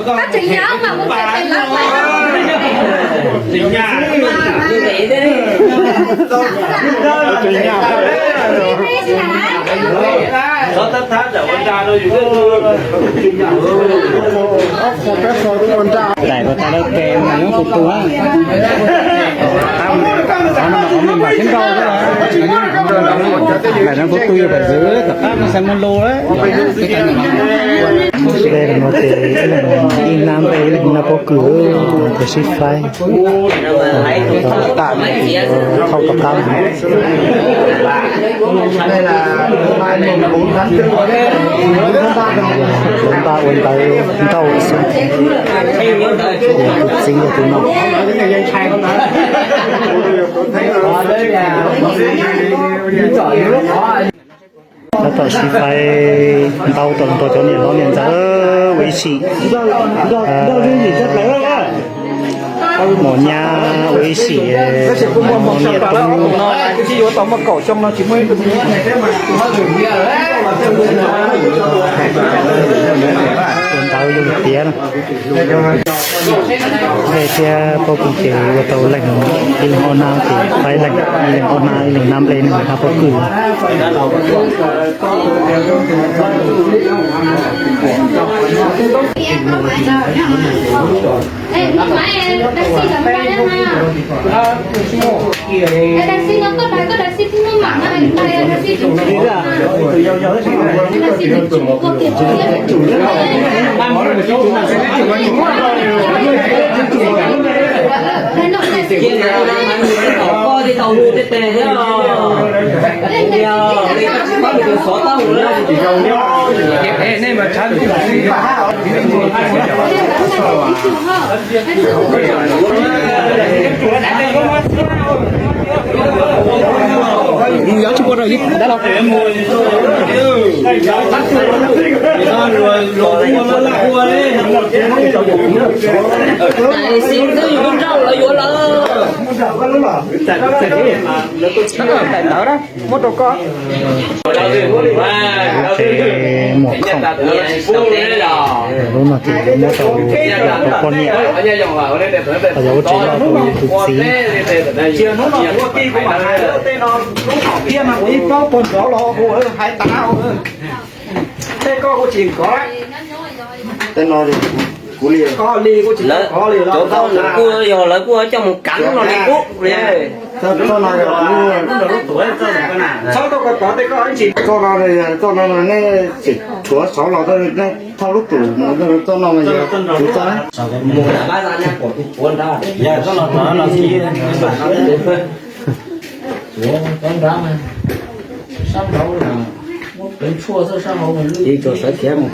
Có trình nhớ mà muốn chia tiền lắm mà. Trình nhớ. Trình nhớ. Có tấm tháp là con trai đâu, trình nhớ. Đẩy vào tao đâu kèm mà nó phục tù á. Tao mà có mình bảo tiếng đâu đó. Đẩy nó phục tù phải giữ tập pháp nó sẽ mua lô đấy. Đây là một cái ý là y nam đây là nó có cửa của ship phái. Tạm không có tao. Đây là hai mùng bốn tháng tư. Bốn tháng ba, bốn tháng ba uống tao tao xí. Tus txiv tus no. Tab tom sib faib ntau tom nrog cov niam hlob niam ntxawm ua ib sim, mos nyab ua ib sim, mos niam tub. Ua ntawd yog tiav na. Ntej thiab pob kws ces ua tau leej, ib leeg ob hnab ces faib leej, ib leeg ob hnab, ib leeg hnab nplej, ib leeg hnab pob kws. Muab rau koj. Ces muam khoom, lub no ces muab rau, rau poj niam, yog ua tsev loj rau tus txiv. Hnub no kuv ua tij kuv mam hais tej no, lub hom phiaj mas kuv yeej paub puag nrov los kuv hais tas. Tej koj kuv tsis kov. Tej no kuv li, koj li kuv tsis kov li. Cov koj kuj yog lawv kuj coj mus kav no li kuv. Txoj no, txoj no nej tseem tshuav saud los, nej thauj lub tus, txoj no mas yog kuv txoj. Ib tug sawv khiav mus.